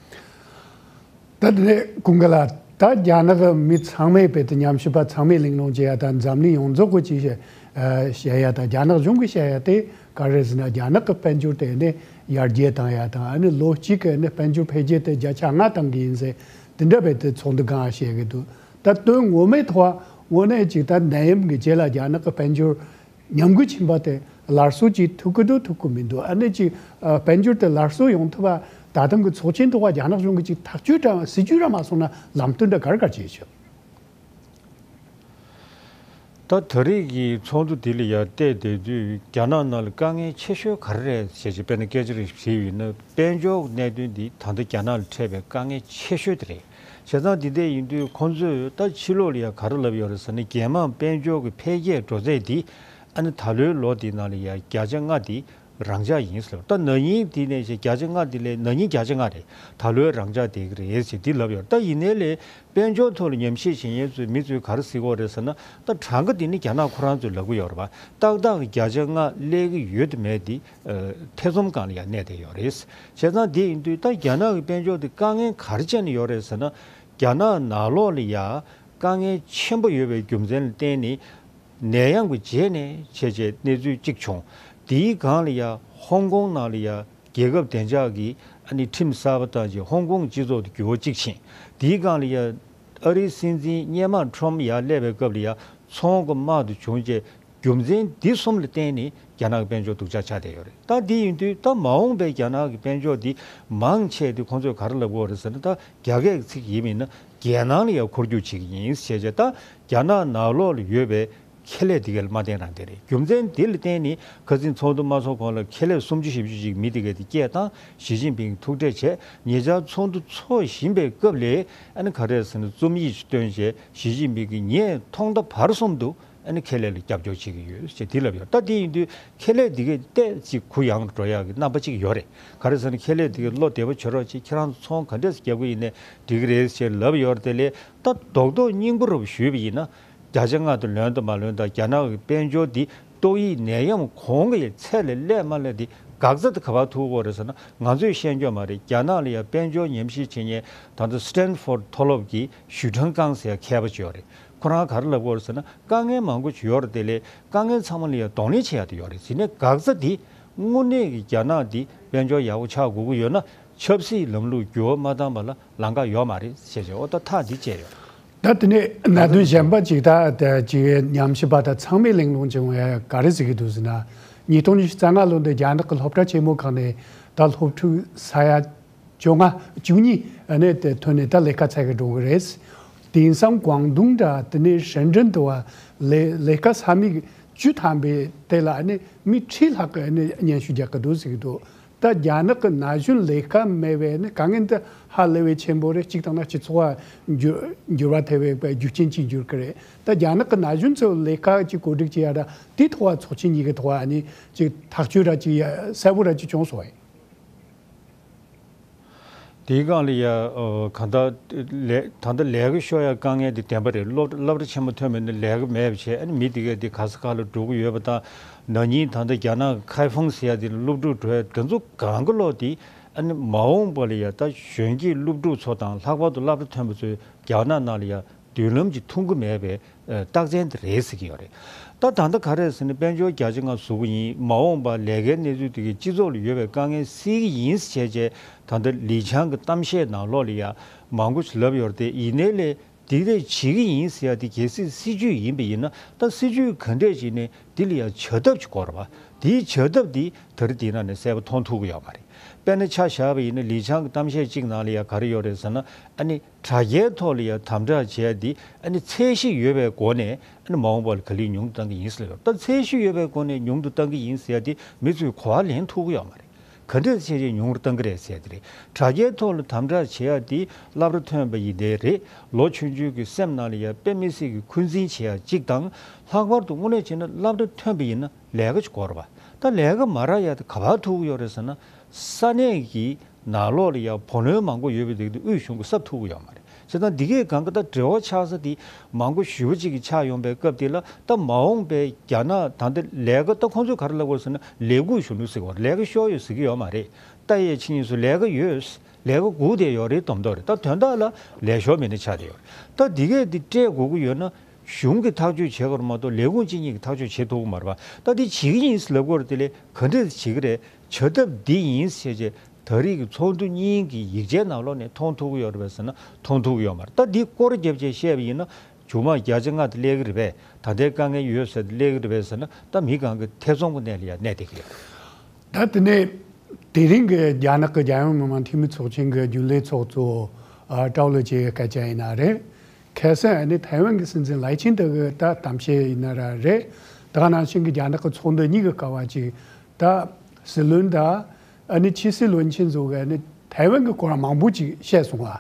ད་དེ་ནས་ཀུན་དགའ་ལགས། ད་རྒྱ་ནག་གི་མི་ཚང་མས་བོད་དུ་ཉམས་ཞིབ་པ་ཚང་མས་གླེང་སློང་བྱེད་ཡ་དང་འཛམ་གླིང་ཡོངས་རྫོགས་ཀྱིས་ཅིག་བཤད་ཡ་དང་རྒྱ་ནག་གཞུང་གིས་བཤད་ཡ་དེ་ག་རེ་ཟེར་ན། རྒྱ་ནག་གི་དཔལ་འབྱོར་དེ་ནས་ཡར་རྒྱས་བཏང་ཡ་དང་། ཨ་ནི་ལོ་གཅིག་གི་ནས་དཔལ་འབྱོར་འཕེལ་རྒྱས་དེ་བརྒྱ་ཆ་ལྔ་བཏང་གི་ཡིན་ཟེར་དེ་འདྲ་བས་དེ་ཚོགས་འདུ་སྒང་བཤད་གི་འདུག་ད་དོན་ངོ་མའི་ཐོག་དངོས་གནས་ཅིག་ད་ནད་ཡམས་ཀྱི་རྗེས་ལ་རྒྱ་ནག་གི་དཔལ་འབྱོར་ཉམས་རྒུད་ཕྱིན་པ་དེ་སླར་གསོ་ཅིག་ཐུབ་ཀྱི་འདུག་ཐུབ་ཀྱི་མི་འདུག་ཨ་ནི་ཅིག་ཨ། དཔལ་འབྱོར་དེ་སླར་གསོ་ཡོང་ཐུབ་པ་ད་ཐེངས་ཀྱི་ཚོགས་ཆེན་ཐོག་རྒྱ་ནག་གཞུང་གིས་ཅིག་ཐག་གཅོད་འདྲ་སྲིད་ཇུས་འདྲ་མ་བཟུང་ན་ལམ་སྟོན་འདྲ་ག་རེ་ག་རེ་བྱས་ཆོག་ད་ད་རེས་ཀྱི་ཚོགས་འདུ་འདི་ལ་ཡར་བལྟས་བསྡད་དུས་རྒྱ་ནག་ནང་ལ་དཀའ་ངལ་ཆེ་ཤོས་ག་རེ་རེད་ཞེས་བྱས་དཔེར་ན་སྐད་ཆ་རེ་ཞིག་དྲིས་ཡིན་ན། དཔལ་འབྱོར་གནད་དོན་འདི་ད་ལྟ་རྒྱ་ནག་ལ་འཕྲད་པའི་དཀའ་ངལ་ཆེ་ཤོས་དེ་རེད། བྱས་ཙང་འདི་འདྲ་ཡིན་དུས་ཁོང་ཚོས་ད་ཕྱི་ལོགས་ལ་ཡང་ག་རེ་ལབ་ཡོད་རེད་ཟེར་ན། རྒྱལ་དམངས་དཔལ་འབྱོར་གྱི་འཕེལ་རྒྱས་འགྲོ་ཚད་འདི་ཨ་ནི་ད་ལོའི་ལོ་འདི་ནང་ལ་ཡང་བརྒྱ་ཆ་ལྔ་འདི་རང་འཇགས་ཡིན་ཟེར། ད་ན་ནིང་འདི་ནས་བྱས་བརྒྱ་ཆ་ལྔ་འདི་ལས་ན་ནིང་བརྒྱ་ཆ་ལྔ་རེད། ད་ལོའི་རང་འཇགས་བསྡད་ཀྱི་རེད་ཟེར་འདི་ལབ་ཡོད། ད་ཡིན་ནའི་ལས་དཔལ་འབྱོར་ཐོག་ལ་ཉམས་ཞིབ་བྱེད་མཁན་ཚོས་མི་ཚོས་ག་རེ་ཟེར་གྱི་ཡོད་རེད་ཟེར་ན། ད་གྲངས་ཀ་འདི་ནི་རྒྱ་ནག་ཁོ་རང་ཚོས་ལབ་ཀྱི་ཡོད་རེད་པ། ཏག་ཏག་གི་བརྒྱ་ཆ་ལྔ་སླེབས་ཀྱི་ཡོད་དམ་མེད་འདི་ཨ། ཐེ་ཚོམ་སྒང་ལ་ཡང་གནས་བསྡད་ཡོད་རེད། བྱས་ཙང་འདི་ཡིན་དུས་ད་རྒྱ་ནག་གི་དཔལ་འབྱོར་འདི་དཀའ་ངལ་ག་རེ་བྱས་ནས་ཡོད་རེད་ཟེར་ན། རྒྱ་ནག་ནང་ལོགས་ལ་ཡ་དཀའ་ངལ་ཆེན་པོ་ཡོད་པའི་རྒྱུ་མཚན་ལ་བརྟེན་ནས་ནད་ཡམས་ཀྱི་རྗེས་ནས་བྱས་བྱས་གནས་ཚུལ་གཅིག་བྱུང་། དེའི་སྒང་ལ་ཡ་ཧོང་ཀོང་ནང་ལ་ཡ་རྒྱལ་ཁབ་བདེ་འཇགས་ཀྱི་ཨ་ནི་ཁྲིམས་གསར་པ་བཏང་རྗེས་ཧོང་ཀོང་སྤྱི་ཚོགས་དུ་འགྱུར་བ་གཅིག་ཕྱིན། དེའི་སྒང་ལ་ཡ་ཨ་རིའི་སྲིད་འཛིན་སྔོན་མ་ཁྲོམ་ཡར་སླེབས་པའི་སྐབས་ལ་ཡ་ཚོང་གི་དམག་ཏུ་བྱུང་རྗེས་རྒྱུ་མཚན་འདི་གསུམ་ལ་བརྟེན་ནས་རྒྱ་ནག་གི་དཔལ་འབྱོར་སྡུག་ཅག་ཆགས་བསྡད་ཡོད་རེད། ད་འདི་ཡིན་དུས་ད་མ་འོངས་པའི་རྒྱ་ནག་གི་དཔལ་འབྱོར་འདི་མང་ཆེ་དེ་ཁོང་ཚོས་ག་རེ་ལབ་ཀྱི་ཡོད་རེད་ཟེར་ན། ད་རྒྱ་སྐད་ཀྱི་ཚིག་ཡིན་མིན་ན་རྒྱལ་ནང་ལ་ཡང་འཁོར་རྒྱུག་བྱེད་ཀྱི་ཡིན་ཞེས་བྱས། ད་རྒྱ་ནག་ནང་ལོགས་ལ་ཡོད་པའི་ཁེ་ལས་དེ་ག་ལ་མ་བརྟེན་རང་བརྟེན་རེད། རྒྱུ་མཚན་དེ་ལ་བརྟེན་ནས་ཁ་སང་ཚོགས་འདུ་མ་ཚོགས་གོང་ལ་ཁེ་ལས་སུམ་ཅུ་བཞི་བཅུ་ཅིག་མི་དེ་ག་དེ་སྐད་བཏང་། ཞི་ཅིན་ཕིང་ཐུག་འཕྲད་བྱས། ཉེ་ཆར་ཚོགས་འདུ་ཚོགས་བཞིན་པའི་སྐབས་ལ་ཨ་ནི་ག་རེ་ཟེར་ན། རྩོམ་ཡིག་ཅིག་བཏོན་བྱས་ཞི་ཅིན་ཕིང་གིས་ངས་ཐོག་མཐའ་བར་གསུམ་དུ་ཨ་ནི་ཁེ་ལས་ལ་རྒྱབ་སྐྱོར་བྱེད་ཀྱི་ཡོད་ཅེས་དེ་ལབ་ཡོད། ད་དེ་ཡིན་དུས་ཁེ་ལས་དེ་གས་ཏོག་ཙམ་གུ་ཡངས་འགྲོ་ཡག་གི་རྣམ་པ་གཅིག་ཡོད་རེད། ག་རེ་ཟེར་ན། ཁེ་ལས་དེ་གས་བློ་བདེ་པོ་བྱེད་རོགས་བྱེད། ཁྱེད་རང་ཚོ་ཚོང་ག་འདྲས་སེ་རྒྱག་གི་ཡིན་ནའི་འགྲིག་གི་རེད་ཅེས་ལབ་ཡོད་རེད། དེ་ལས་ད་རྡོག་རྡོག་སྙིང་པོ་རུ་ཞུས་པ་ཡིན་ན། བརྒྱ་ཆ་ལྔ་དེ་ལོན་དང་མ་ལོན་དང་། རྒྱ་ནག་གི་དཔལ་འབྱོར་འདི་ཏོག་དབྱིབས་ནད་ཡམས་གོང་གི་ཚད་ལས་སླེབས་མ་སླེབས་འདི་འགག་རྩ་དེ་ག་པར་ཐུག་གི་ཡོད་རེད་ཟེར་ན། ང་ཚོས་ཤེས་ཀྱི་ཡོད་མ་རེད། རྒྱ་ནག་ལ་ཡང་དཔལ་འབྱོར་ཉམས་ཞིབ་བྱེད་མཁན་ད་ལྟ་སི་ཊན་ཕོར་ཌི་མཐོ་སློབ་ཀྱི་ཞུས་ཁྲང་ཀང་ཟེར་ཡ་མཁས་པ་ཅིག་ཡོད་རེད། ཁོ་རང་ག་རེ་ལབ་ཀྱི་ཡོད་རེད་ཟེར་ན། དཀའ་ངལ་མང་པོ་ཅིག་ཡོད་རེད། དེ་ལས་དཀའ་ངལ་ཚང་མ་ལ་ཡང་གདོང་ལེན་བྱེད་ཡག་དེ་ཡོད་རེད། དེ་ནས་འགག་རྩ་དེ་དངོས་གནས་ཀྱི་རྒྱ་ནག་འདི་དཔལ་འབྱོར་ཡག་པོ་ཆགས་དགོས་ཀྱི་ཡོད་ན། ཆབ་སྲིད་ལམ་ལུགས་འགྱུར་བ་མ་བཏང་བ་ལ་ལམ་ཁ་ཡོད་མ་རེད་ཟེར་བྱས། འོ་ད་ཐག་འདི་བཅད་ཡོད། ད་དེ་ནས་གནད་དོན་གཞན་པ་ཅིག་ད་ད་ཅིག་ཉམས་ཞིབ་པ་དང་ཚང་མས་གླེང་སློང་བྱུང་བའི་ག་རེ་ཟེར་གྱི་འདུག་ཟེར་ན། ཉིས་སྟོང་ཉི་ཤུ་རྩ་ལྔ་ལོ་འདི་རྒྱ་ནག་གི་སློབ་གྲྭ་ཆེན་མོ་ཁག་ནས་ད་སློབ་ཕྲུག་ས་ཡ་བཅོ་ལྔ་བཅུ་གཉིས་ཨ་ནི་དེ་ཐོན་ནས་ད་ལས་ཀ་འཚོལ་གི་འགྲོ་གི་རེད། དེང་སང་ཀོང་ཏུང་འདྲ་དེ་ནས་ཧྲེན་ཀྲེན་དུ་བ་ལས་ལས་ཀ་ས་མིག་བཅུ་ཐམ་པའི་དེ་ལ་ཨ་ནི་མི་ཁྲི་ལྷག་གི་ཨ་ནི་སྙན་ཞུ་རྒྱག་གི་འདུག་ཟེར་གྱི་འདུག་ད་རྒྱ་ནག་གི་ན་གཞོན་ལས་ཀ་མེད་པའི་ནི་དཀའ་ངལ་འདི་ཧ་ལས་པའི་ཆེན་པོ་རེད། གཅིག་དང་ན་སྤྱི་ཚོགས་ལ་འགྱུར་འགྱུར་བ་ཐེབས་པའི་རྒྱུ་རྐྱེན་གཅིག་འགྱུར་གི་རེད། ད་རྒྱ་ནག་གི་ན་གཞོན་ཚོ་ལས་ཀ་ཅིག་གོ་སྒྲིག་བྱེད་ཡ་ར་དེའི་ཐོག་ལ་ཚོགས་ཆེན་གཉིས་ཀྱི་ཐོག་ལ་ནི་ཅིག་ཐག་གཅོད་ར་ཅིག་ཡ་གསལ་པོ་ར་ཅིག་བྱུང་སོང་བས། དེའི་སྒང་ལ་ཡ་ཨ་གང་ལྟར་ལས་ད་ལྟ་ལས་ཀ་ཤོར་ཡ་དཀའ་ངལ་དེ་བདེན་པ་རེད། སློབ་སློབ་གྲྭ་ཆེན་མོ་ཐོན་པ་ནི་ལས་ཀ་མེད་པ་བྱས། ཨ་ནི་མི་དེ་གས་དེ་ག་ས་ག་ལ་འགྲོ་གི་ཡོད་པ་དང་། ན་ནིང་ད་ལྟ་རྒྱ་ནག་གི་ཁའེ་ཧྥང་ཟེར་ཡ་དེ་ལ་སློབ་ཕྲུག་འགྲོ་ཡ་དེ་ཚོ་གང་ག་ལོག་དེ་ཨ་ནི་མ་འོངས་པ་ལ་ཡ་ད་གཞོན་སྐྱེས་སློབ་ཕྲུག་ཚོ་དང་ལྷག་པར་དུ་སློབ་གྲྭ་ཐོན་པ་ཚོས་རྒྱ་ནག་ནང་ལ་ཡ་མདུན་ལམ་གྱི་མཐོང་གི་མེད་པའི་ཨ་རྟགས་མཚན་དེ་རེད་ཟེར་གྱི་ཡོད་རེད། ད་ད་ལྟ་ག་རེ་ཟེར་ན། དཔལ་འབྱོར་བརྒྱ་ཆ་ལྔ་ཟུག་གི་ཡིན། མ་འོངས་པ་ལས་ཀའི་གནས་ཚུལ་དེ་གའི་སྤྱི་ཚོགས་ལ་ཡོད་པའི་དཀའ་ངལ་སེལ་གྱི་ཡིན་ཟེར་བྱས་བྱས། ད་ལྟ་ལི་ཆང་གི་གཏམ་བཤད་ནང་ལོགས་ལ་ཡ་མང་པོ་ཞིག་ལབ་ཡོད་རེད་དེ། ཡིན་ནའི་ལས་དེ་འདྲས་བྱེད་ཀྱི་ཡིན་ཟེར་ཡ་དེ་གལ་སྲིད་སྲིད་ཇུས་ཡིན་པ་ཡིན་ན། ད་སྲིད་ཇུས་ག་འདྲས་ཅིག་ནས་དེ་ལ་ཡ་བྱ་ཐབས་ཅིག་དགོས་རེད་པ། དེའི་བྱ་ཐབས་དེ་ད་རེས་དེ་ནང་ནས་གསལ་པོ་མཐོང་ཐུབ་ཀྱི་ཡོད་མ་རེད། དཔེར་ན་ཆ་བཞག་པ་ཡིན་ན། ལི་ཆང་གི་གཏམ་བཤད་གཅིག་ནང་ལ་ཡ་ག་རེ་ཡོད་རེད་ཟེར་ན། ཨ་ནི་དྲ་རྒྱའི་ཐོག་ལ་ཡ་དམ་དྲག་བྱས་ཏེ་ཨ་ནི་ཚད་གཞི་ཡོད་པའི་སྒོ་ནས་ཨ་ནི་མ་འོངས་པ་ལ་ག་ལེར་ཉུང་དུ་གཏང་གི་ཡིན་ཟེར་ཡོད། ད་ཚད་གཞི་ཡོད་པའི་སྒོ་ནས་ཉུང་དུ་གཏང་གི་ཡིན་ཟེར་ཡ་དེ་མི་ཚོས་གོ་བ་ལེན་ཐུབ་ཀྱི་ཡོད་མ་རེད། ག་འདྲས་བྱས་རྗེས་ཉུང་རུ་གཏང་གི་རེད་ཟེར་དེ་རེད། དྲ་རྒྱའི་ཐོག་ལ་དམ་དྲག་བྱེད་ཡ་དེ་སློབ་གྲྭ་ཐོན་པ་ཡིན་དེ་རེད། ལོ་ཆུང་ཆུང་གི་སེམས་ནང་ལ་ཡ་དཔེ་མི་སྲིད་ཀྱི་འཁོན་འཛིན་བྱེད་ཡ་གཅིག་དང་། ལྷག་པར་དུ་དངོས་གནས་བྱས་ན་སློབ་གྲྭ་ཐོན་པ་ཡིན་ན་ལས་ཀ་ཅིག་དགོས་རེད་པ། ད་ལས་ཀ་མ་རག་ཡ་དེ་ག་པར་ཐུག་གི་ཡོད་རེད་ཟེར་ན། ས་གནས་ཀྱི་ནང་ལོགས་ལ་ཡ་བུ་ལོན་མང་པོ་ཡོད་པའི་སྟེང་དུ་དབུས་གཞུང་གིས་གསབ་ཐུབ་ཀྱི་ཡོད་མ་རེད། བྱས་ཙང་འདི་གའི་སྒང་ག་ད་འབྲེལ་བ་ཆགས་ས་དེ་མང་པོ་ཞེ་པོ་ཅིག་གི་ཆགས་ཡོང་པའི་སྐབས་དེ་ལ། ད་མ་འོངས་པའི་རྒྱ་ནག་ད་ལྟ་ལས་ཀ་ད་ཁོང་ཚོས་ག་རེ་ལབ་དགོས་ཟེར་ན། ལས་ཁུངས་གཞོན་ནུ་ཟེར་གྱི་ཡོད་རེད། ལས་ཀ་ཤོར་ཡོད་ཟེར་གྱི་ཡོད་མ་རེད། ད་ཡའི་ཆིངས་ཡིག་སུ་ལས་ཀ་ཡོད། ལས་ཀ་སྒུག་བསྡད་ཡོད་རེད་དོམ་དོ་རེད། ད་དོན་དག་ལ་ལས་ཤོར་མི་སྣ་ཆགས་བསྡད་ཡོད་རེད། ད་འདི་གས་འདི་སྤྲད་དགོས་ཀྱི་ཡོད་ན། གཞུང་གིས་ཐག་གཅོད་བྱེད་དགོས་རེད་མ་གཏོགས་ལས་ཁུངས་གཅིག་གཉིས་ཀྱིས་ཐག་གཅོད་བྱེད་ཐུབ་ཀྱི་མ་རེད་པ། ད་འདི་བྱེད་ཀྱི་ཡིན་ཟེར་ལབ་ཀྱི་ཡོད་རེད། དེ་ལས་ག་འདྲས་བྱེད་ཀྱི་རེད། བྱ་ཐབས་འདི་ཡིན་ཟེར་བྱས། ད་རེས་ཀྱི་ཚོགས་འདུ་གཉིས་ཀྱི་ཡིག་ཆའི་ནང་ལོགས་ནས་མཐོང་ཐུབ་ཀྱི་ཡོད་རེད་པས་ཟེར་ན་མཐོང་ཐུབ་ཀྱི་ཡོད་མ་རེད། ད་འདི་སྐོར་རྒྱབ་བྱས་བཤད་པ་ཡིན་ན། མཇུག་མ་བརྒྱ་ཆ་ལྔ་དེ་སླེབས་ཀྱི་རེད་པས། ད་ལྟའི་དཀའ་ངལ་ཡོད་ཟེར་དེ་སླེབས་ཀྱི་རེད་པས་ཟེར་ན། ད་མི་གང་གི་ཐེ་ཚོམ་གྱི་གནས་ལ་ཡང་གནས་བསྡད་ཀྱི་ཡོད། ད་དེ་ནས་དེ་རིང་གི་རྒྱ་ནག་གི་རྒྱལ་ཡོངས་མི་དམངས་འཐུས་མི་ཚོགས་ཆེན་གྱི་རྒྱུན་ལས་ཚོགས་གཙོ། ཨ། ཀྲའོ་ལི་ཅེ་གི་སྐད་ཆ་ཡིན་ན་རེད། ཁ་སང་ཨ་ནི་ཐའེ་ཝན་གྱི་སྲིད་འཛིན་ལའེ་ཆིང་ཏེ་གི་ད་གཏམ་བཤད་ཡིན་ན་ར་རེད། ད་ག་ནང་བཞིན་གྱི་རྒྱ་ནག་གི་ཚོགས་འདུ་གཉིས་ཀྱི་སྐབས་བ་ཅིག་ད་སྲིད་བློན་དང་། ཨ་ནི་ཕྱི་སྲིད་བློན་ཆེན་ཚོ་གིས་ཨ་ནི་ཐའེ་ཝན་གྱི་སྐོར་མང་པོ་ཅིག་བཤད་སོང་བ།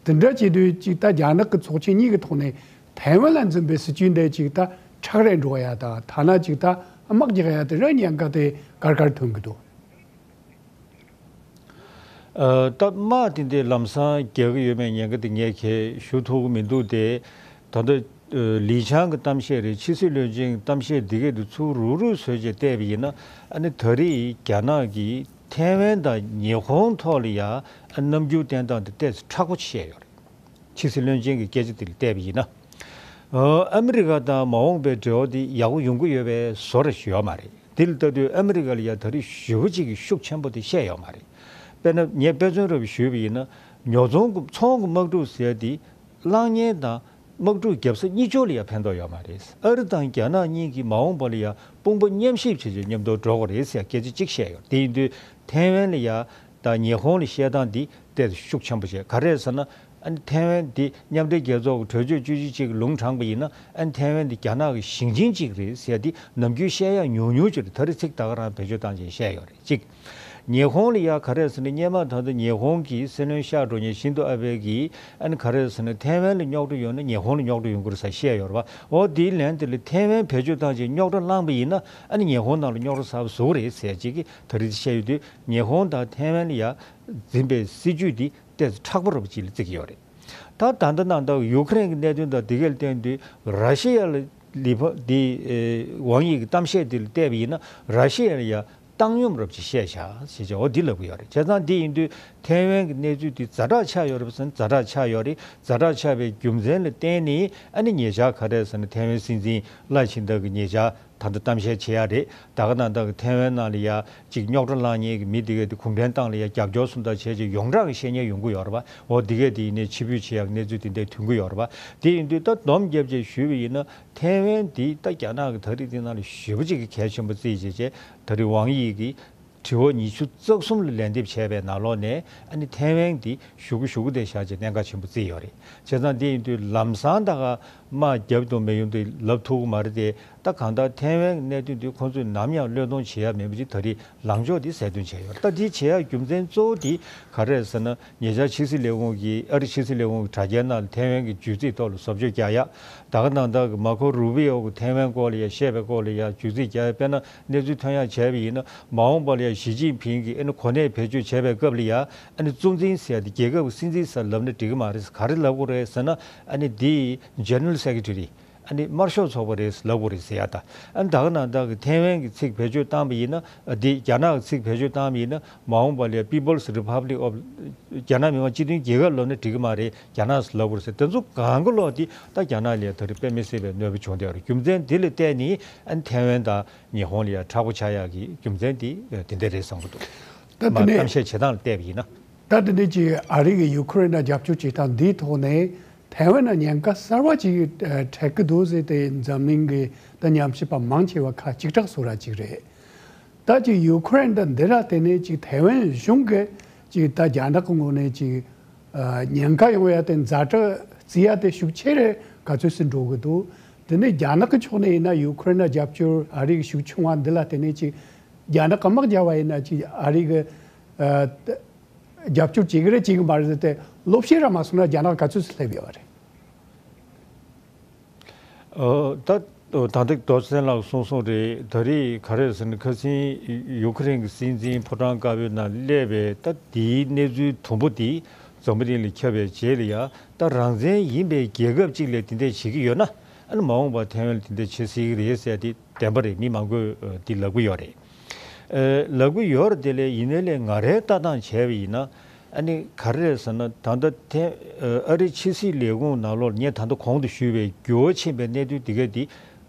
དེ་འདྲ་བྱེད་དུས་ཅིག་ད་རྒྱ་ནག་གི་ཚོགས་ཆེན་གཉིས་ཀྱི་ཐོག་ནས་ཐའེ་ཝན་ལ་འཛིན་པའི་སྲིད་ཇུས་འདི་ཅིག་ད་ཁྲག་རེད་འགྲོ་ཡ་དང་། ཐ་ན་ཅིག་ད་དམག་རྒྱག་ཡ་དེ་ར་ཉེན་ཁ་དེ་གར་གར་ཐོན་གྱི་འདུག་ཨ། ད་དམག་དེ་འདྲ་ལམ་སང་རྒྱག་གི་ཡོད་མེད་ཉེན་ཁ་དེ་ངས་གས་ཞུ་ཐུབ་ཀྱི་མི་འདུག་སྟེ། ད་ལྟ་ཨ་ལི་ཆང་གི་གཏམ་བཤད་རེད། ཕྱི་སྲིད་བློན་ཆེན་གྱི་གཏམ་བཤད་འདི་གས་དེ་ཚུར་རུག་རུག་བཟོས་བྱས་བལྟས་པ་ཡིན་ན། ཨ་ནི་ད་རེས་རྒྱ་ནག་གིས་ཐའེ་ཝན་དང་ཉི་ཧོང་ཐོག་ལ་ཡ་ཨ་རྣམ་འགྱུར་བསྟན་སྟངས་དེ་ཏོག་ཙམ་མཁྲེགས་པོ་བཤད་ཡོད་རེད། ཕྱི་སྲིད་བློན་ཆེན་གྱི་སྐད་ཆ་དེ་ལ་བལྟས་པ་ཡིན་ན། ཨ་ཨ་མི་རི་ཀ་དང་མ་འོངས་པའི་འབྲེལ་བ་དེ་ཡག་པོ་ཡོང་གི་ཡོད་པའི་བཟོ་འདྲ་ཞིག་ཡོད་མ་རེད། དེ་ལ་ལྟ་དུས་ཨ་མི་རི་ཀ་ལ་ཡ་ད་རེས་ཞེ་པོ་ཅིག་གི་ཤུགས་ཆེན་པོ་དེ་བཤད་ཡོད་མ་རེད། དཔེར་ན་ངས་དཔེ་མཚོན་རེ་ཞུས་པ་ཡིན་ན། ཉོ་ཚོང་གི་ཚོང་གི་དམག་འཁྲུག་ཟེར་དེ་གླང་རྙན་དང་དམག་འཁྲུག་བརྒྱབ་ས་གཉིས་ཆོག་ལ་ཡ་ཕན་ཐོགས་ཡོད་མ་རེད། ཨ་རི་དང་རྒྱ་ནག་གཉིས་ཀྱིས་མ་འོངས་པ་ལ་ཡ་དཔུང་པ་མཉམ་གཤིབ་བྱས་བྱས་མཉམ་དུ་འགྲོ་དགོས་རེད་ཟེར་སྐད་ཆ་གཅིག་བཤད་ཡོད། དེ་ཡིན་དུས་ཐའེ་ཝན་ལ་ཡ་དང་ཉི་ཧོང་ལ་བཤད་སྟངས་འདི་ཏོག་ཙམ་ཤུགས་ཆེན་པོ་བྱས། ག་རེ་ཟེར་ན། ཨ་ནི་ཐའེ་ཝན་འདི་མཉམ་འབྲེལ་རྒྱལ་ཚོགས་ཀྱི་གྲོས་ཆོད་བཅུ་གཅིག་གཅིག་ལུང་དྲངས་པ་ཡིན་ན། ཨ་ནི་ཐའེ་ཝན་འདི་རྒྱ་ནག་གི་ཞིང་ཆེན་གཅིག་རེད་ཟེར་ཡ་འདི་ནམ་རྒྱུན་བཤད་ཡ་ཉུང་ཉུང་ཅིག་རེད། ད་རེས་ཚིག་ད་ག་རང་བེད་སྤྱོད་བཏང་བྱས་བཤད་ཡོད་རེད། གཅིག་ཉི་ཧོང་ལ་ཡ་ག་རེ་ཟེར་ན། སྔོན་མ་ད་ལྟ་ཉི་ཧོང་གི་སྲིད་བློན་གཤེགས་འགྲོ་མཁན་ཤིན་ཛོ་ཨ་བྷེ་གིས་ཨ་ནི་ག་རེ་ཟེར་ན། ཐའེ་ཝན་ལ་རྙོག་དྲ་ཡོད་ན་ཉི་ཧོང་ལ་རྙོག་དྲ་ཡོང་གི་རེད་ཟེར་བཤད་ཡོད་རེད་པ། འོ་དེའི་ལན་དེ་ལ་ཐའེ་ཝན་བེད་སྤྱོད་བཏང་བྱས་རྙོག་དྲ་བསླངས་པ་ཡིན་ན། ཨ་ནི་ཉི་ཧོང་ནང་ལ་རྙོག་དྲ་ཟ་བ་བཟོ་གི་རེད་ཟེར་ཅིག་གིས་ད་རེས་བཤད་ཡོད་དུས། ཉི་ཧོང་དང་ཐའེ་ཝན་ལ་ཡ་འཛིན་པའི་སྲིད་ཇུས་འདི་ཏོག་ཙམ་མཁྲེགས་པོ་རུ་ཅིག་ལ་བརྩི་གི་ཡོད་རེད། ད་ད་ལྟ་ནང་ལྟར་ཡུ་ཁུ་རེན་གྱི་གནད་དོན་དང་དེ་གས་ལ་བརྟེན་དུས། ར་ཤི་ཡ་ལ་ལི་ཕ་འདི་ཨེ་ཝང་ཡི་གི་གཏམ་བཤད་དེ་ལ་བལྟས་པ་ཡིན་ན། ར་ཤི་ཡ་ལ་ཡ་བཏང་སྙོམས་རུ་ཅིག་བཤད་བཞག་ཟེར་བྱས་འོ་འདི་ལབ་གི་ཡོད་རེད། བྱས་ཙང་འདི་ཡིན་དུས་ཐའེ་ཝན་གྱི་གནས་ཚུལ་འདི་ཛ་དྲག་ཆགས་ཡོད་རེད་པས་ཟེར་ན་ཛ་དྲག་ཆགས་ཡོད་རེད། ཛ་དྲག་ཆགས་པའི་རྒྱུ་མཚན་ལ་བརྟེན་ནས། ཨ་ནི་ཉེ་ཆར་ག་རེ་ཟེར་ན། ཐའེ་ཝན་སྲིད་འཛིན་ལའེ་ཆིང་ཏེ་གིས་ཉེ་ཆར་ད་ལྟ་གཏམ་བཤད་བྱེད་ཡ་རེད། ད་ག་ནང་ལྟར་གྱི་ཐའེ་ཝན་ནང་ལ་ཡ་ཅིག་རྙོག་དྲ་བསླངས་མཁན་གྱི་མི་དེ་གས་དེ་གུང་ཁྲན་ཏང་ལ་ཡ་རྒྱབ་སྐྱོར་སོང་ད་བྱས་རྗེས་ཡོངས་གྲགས་ཀྱི་བཤད་ཉན་ཡོང་གི་ཡོད་རེད་པ། འོ་དེ་གས་དེ་ཡིན་ནའི་ཕྱིར་འབུད་བྱེད་ཡག་གནས་ཚུལ་དེ་འདྲ་ཐོན་གྱི་ཡོད་རེད་པ། དེ་ཡིན་དུས་ད་སྡོམ་བརྒྱབ་བྱས་ཞུས་པ་ཡིན་ན། ཐའེ་ཝན་དེ་ད་རྒྱ་ནག་གིས་ད་རེས་དེ་ནང་ལ་ཞེ་པོ་ཅིག་གི་གལ་ཆེན་པོ་བརྩིས་བྱས་བྱས། ད་རེས་ཝང་ཡི་གིས་དྲི་བ་ཉི་ཤུ་རྩ་གསུམ་ལ་ལན་འདེབས་བྱས་པའི་ནང་ལོགས་ནས། ཨ་ནི་ཐའེ་ཝན་དེ་ཞུ་གི་ཞུ་གི་དེ་བཞག་བྱས་གནད་འགག་ཆེན་པོ་བརྩིས་ཡོད་རེད། བྱས་ཙང་དེ་ཡིན་དུས་ལམ་སང་ད་ག་དམག་བརྒྱབ་དང་མེད་ཡོང་དེ་ལབ་ཐུབ་ཀྱི་མ་རེད་དེ། ད་གང་ལྟར་ཐའེ་ཝན་གྱི་གནད་དོན་དེ་ཁོང་ཚོས་ནམ་ཡང་བློས་གཏོང་བྱེད་ཡ་མེད་པ་ཅིག་ད་རེས་ལངས་ཕྱོགས་དེ་གསལ་སྟོན་བྱས་ཡོད་རེད། ད་དེ་བྱེད་ཡ་རྒྱུ་མཚན་གཙོ་བོ་དེ་ག་རེ་རེད་ཟེར་ན། ཉེ་ཆར་ཕྱི་སྲིད་ལས་ཁུངས་ཀྱིས། ཨ་རི་ཕྱི་སྲིད་ལས་ཁུངས་ཀྱིས་དྲ་རྒྱའི་ནང་ལ་ཐའེ་ཝན་གྱི་བརྗོད་ཚིག་ཐོག་ལ་བཟོ་བཅོས་རྒྱག་ཡ། ད་ག་ནང་ལྟར་གྱི་མར་ཁོ་རུ་བི་ཨོ་གིས་ཐའེ་ཝན་སྐོར་ལ་ཡ་བཤད་པའི་སྐོར་ལ་ཡ་བརྗོད་ཚིག་རྒྱག་ཡ། དཔེར་ན་གནས་ཚུལ་ཐོན་ཡ་བྱས་པ་ཡིན་ན། མ་འོངས་པ་ལ་ཡ་ཞི་ཅིན་ཕིང་གིས་ཨ་ནི་གོ་གནས་བེད་སྤྱོད་བྱས་པའི་སྐབས་ལ་ཡ། ཨ་ནི་གཙོ་འཛིན་ཟེར་ཡ་དེ་རྒྱལ་ཁབ་ཀྱི་སྲིད་འཛིན་ཟེར་ལབ་ན་འགྲིག་གི་མ་རེད། ག་རེ་ལབ་དགོས་རེད་ཟེར་ན། ཨ་ནི་འདི་General Secretary། ཨ་ནི་དམར་ཤོག་ཚོགས་པ་རེད་ལབ་དགོས་རེད་ཟེར་ཡ་ད། ཨ་ནི་ད་ག་ནང་ལྟར་གྱི་ཐའེ་ཝན་གྱི་ཚིག་བེད་སྤྱོད་བཏང་བ་ཡིན་ན། ཨ། འདི་རྒྱ་ནག་གི་ཚིག་བེད་སྤྱོད་བཏང་བ་ཡིན་ན། མ་འོངས་པ་ལ་People's Republic of། རྒྱ་ནག་མི་དམངས་སྤྱི་མཐུན་རྒྱལ་ཁབ་ལབ་ན་འགྲིག་གི་མ་རེད། རྒྱ་ནག་ཟེར་ལབ་དགོས་རེད་ཟེར། དེ་ཚོ་གང་ག་ལོག་དེ་ད་རྒྱ་ནག་ལ་ཡ་ད་རེས་དཔེ་མི་སྲིད་པའི་གནོད་པ་བྱུང་བསྡད་ཡོད་རེད། རྒྱུ་མཚན་འདི་ལ་བརྟེན་ནས། ཨ་ནི་ཐའེ་ཝན་དང་ཉི་ཧོང་ལ་ཡ་མཁྲེགས་པོ་ཆགས་ཡག་གི་རྒྱུ་མཚན་དེ་དེ་འདྲ་རེད་བསམ་གྱི་འདུག་ད་དེ་མ་ནས་གཏམ་བཤད་བྱེད་སྟངས་ལ་བལྟས་པ་ཡིན་ན། ད་དེ་འདྲ་ཅིག་ཨ་རི་གིས་ཡུ་ཁུ་རེན་ལ་རྒྱབ་སྐྱོར་བྱེད་སྟངས་འདིའི་ཐོག་ནས་ཐའེ་ཝན་ལ་ཉེན་ཁ་གསར་བ་ཅིག་ཨ་འཕྲད་ཀྱི་འདུག་ཟེར་ཏེ་འཛམ་གླིང་གི་ད་ཉམས་ཞིབ་པ་མང་ཆེ་བ་ཁ་གཅིག་གྲགས་བཟོ་ར་ཅིག་རེད། ད་ཅིག་ཡུ་ཁུ་རེན་དང་འདི་ར་དེ་ནས་ཅིག་ཐའེ་ཝན་གཞུང་གིས་ཅིག་ད་རྒྱ་ནག་གི་ངོས་ནས་ཅིག་ཨ་ཉེན་ཁ་ཡོང་ཡ་དེ་ཛ་དྲག་བརྩི་ཡ་དེ་ཤུགས་ཆེ་རེ་ག་ཚོད་ཟིན་འགྲོ་གི་འདུག་དེ་ནས་རྒྱ་ནག་གི་ཕྱོགས་ནས་ཡིན་ན་ཡུ་ཁུ་རེན་ལ་རྒྱབ་སྐྱོར་ཨ་རི་གི་ཤུགས་ཆུང་བ་འདི་ལ་དེ་ནས་ཅིག་རྒྱ་ནག་གི་དམག་རྒྱག་པ་ཡིན་ན་ཅིག་ཨ་རི་གི་ ཨ། རྒྱབ་སྐྱོར་བྱེད་ཀྱི་རེད་བྱེད་ཀྱི་མ་རེད་ཟེར་ཏེ་སློབ་བཤད་ར་མ་སོང་ན་རྒྱ་ནག་ག་ཚོད་སླེབས་ཡོད་རེད། ཨོ། ད་ད་ལྟ་རྡོ་རྗེ་ལགས་གསུངས་སོང་རེད། ད་རེས་ག་རེ་ཟེར་ན་ཁ་སང་ཡུ་ཁུ་རེན་གྱི་སྲིད་འཛིན་ཕོ་བྲང་དཀར་པོའི་ནང་སླེབས་པའི་ད་དེའི་གནས་ཚུལ་དུམ་བུ་དེ་འཛམ་བུ་གླིང་ལ་ཁྱབ་པའི་རྗེས་ལ་ཡ་ད་རང་བཙན་ཡིན་པའི་རྒྱལ་ཁབ་ཅིག་ལ་དེ་འདྲས་བྱེད་ཀྱི་ཡོད་ན་ཨ་ནི་མ་འོངས་པར་ཐའེ་ཝན་ལ་དེ་འདྲས་བྱེད་སྲིད་ཀྱི་རེད་ཟེར་དེ་བདེན་པ་རེད། མི་མང་པོས་དེ་ལབ་ཀྱི་ཡོད་རེད། ཨ། ལབ་ཀྱི་ཡོད་རེད། དེ་ལས་ཡིན་ནའི་ལས་ང་རའི་ལྟ་སྟངས་བྱས་པ་ཡིན་ན་ཨ་ནི་ག་རེ་རེད་ཟེར་ན་ད་ལྟ་ཐའེ་ཨ་རིའི་ཕྱི་སྲིད་ལས་ཁུངས་ནང་ལོགས་ངས་ད་ལྟ་གོང་དུ་ཞུས་པའི་འགྱུར་བ་ཕྱིན་པའི་གནད་དོན་དེ་ག་དེ་